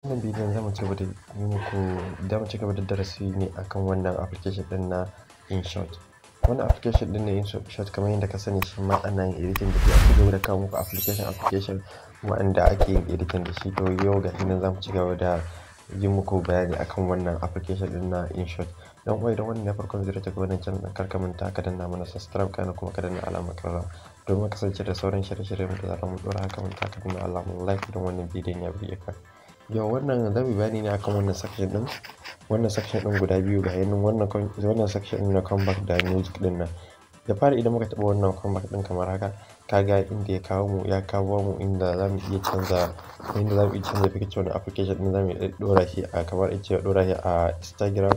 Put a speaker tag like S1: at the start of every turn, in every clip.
S1: Wannan bidiyon zamu ci gaba da yi muku, zamu ci gaba da darasi ne akan wannan application ɗin na InShot. Wannan application ɗin na InShot, kamar yadda ka sani, shi ma ana yin editing da shi. A ci gaba da kawo muku application waɗanda ake yin editing da shi. To, yau ga shi nan zamu ci gaba da yi muku bayani akan wannan application ɗin na InShot. Dan uwa, idan wannan ne farkon ziyartar ka wannan channel ɗin, kar ka manta ka danna mana subscribe, kana kuma ka danna alamar ƙararrawa domin kasance da sauran shirye-shiryen mu da zarar mun ɗora. Haka manta ka danna alamar like idan wannan bidiyon ya burge ka. Yau wannan zamu yi bayani ne akan wannan section ɗin, wannan section ɗin guda biyu. Ga nan wannan section ɗin na comeback da music ɗin nan. Da fari, idan muka taɓa wannan comeback ɗin kamar haka, kaga inda ya kawo mu. Ya kawo mu inda zamu iya canza, inda zamu iya canza picture na application ɗin. Zamu iya ɗora shi a, kamar in ce, ɗora shi a Instagram.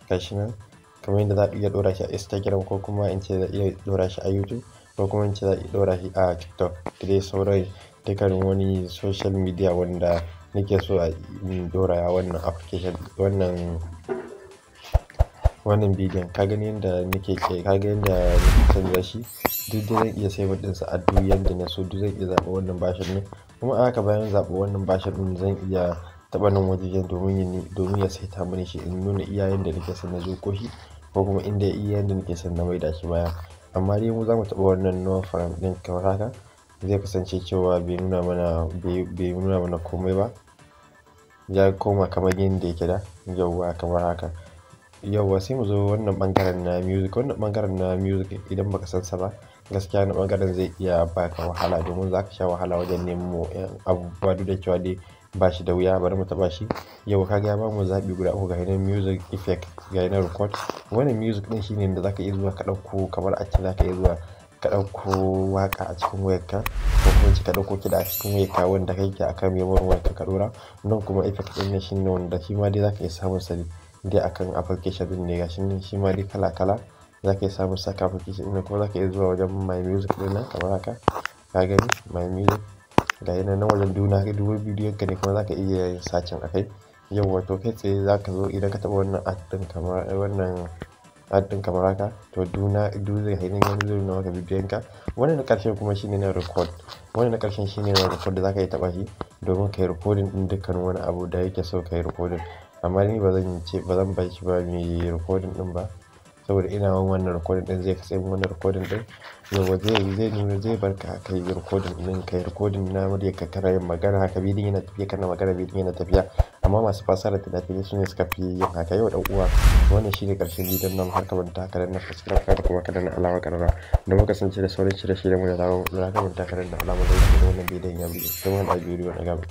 S1: Gashi nan, kamar yadda za a iya ɗora shi a Instagram, ko kuma in ce za a iya ɗora shi a YouTube, ko kuma in ce za a iya ɗora shi a TikTok da dai sauran dukkanin wani social media wanda nake so a ɗora wannan application, wannan bidiyon. Ka gani yadda nake, ka ga yadda nake canza shi. Duk dai zan iya save ɗinsa a duk yanda na so. Duk zan iya zaɓa wannan version ɗin. Kuma a haka, bayan zaɓa wannan version ɗin, zan iya taɓa nan wajejen domin ya saita mini shi, in nuna iya yanda nake son na zuƙo shi, ko kuma inda iya yanda nake son na maida shi baya. Amma dai mu zamu taɓa wannan no frame ɗin kamar haka. Zai kasance cewa bai nuna mana komai ba, ya koma kamar yanda yake da. Yauwa, kamar haka. Yauwa, sai mu zo wannan ɓangaren na music. Wannan ɓangaren na music, idan baka san sa ba, gaskiya na ɓangaren zai iya baka wahala, domin zaka sha wahala wajen nemo abubuwa, duk da cewa dai ba shi da wuya. Bari mu taɓa shi. Yau kaga ya bamu zaɓi guda uku. Ga nan music effect, ga nan record. Wannan music ɗin shine da zaka iya zuwa ka ɗauko, kamar a ce zaka iya zuwa ka ɗauko waƙa a cikin wayarka, ko kuma ka ɗauko kiɗa a cikin wayarka wanda kake akan memory wayarka ka ɗora. Nan kuma effect ɗin nan shine wanda shi ma dai zaka iya samun sa dai akan application ɗin ne. Gashi nan, shi ma dai kala kala zaka iya samun sa akan application ɗin. Kuma zaka iya zuwa wajen my music ɗin nan kamar haka. Ka gani, my music ga yana nan wajen duna dubu bidiyon ka ne, kuma zaka iya yin searching akai. Yauwa, to kai tsaye zaka zo, idan ka taɓa wannan add ɗin, kamar wannan add ɗin kamar haka, to duna duk zai hainin wani zai nuna maka bidiyon ka. Wannan na ƙarshen kuma shine na record. Wannan na ƙarshen shine na record da zaka iya taɓa shi domin kai recording ɗin dukkan wani abu da yake so kai recording. Amma ni ba zan ce ba zan bar shi ba mai recording ɗin ba, saboda ina wannan recording ɗin zai katse min wannan recording ɗin. Yauwa, zai nuna, zai barka kai recording ɗin, kai recording na muryar ka kana yin magana haka, bidiyon yana tafiya kana magana, bidiyon yana tafiya. Amma masu fassara fina-finai su ne suka fi yin haka. Yau ɗan uwa, wannan shine ƙarshen bidiyon nan. Har ka manta ka danna subscribe, kada kuma ka danna alamar ƙararrawa don kasance da sauran shirye-shiryen mu da zarar. Ka manta ka danna alamar like idan wannan bidiyon ya burge. Sai mun haɗu a bidiyo na gaba.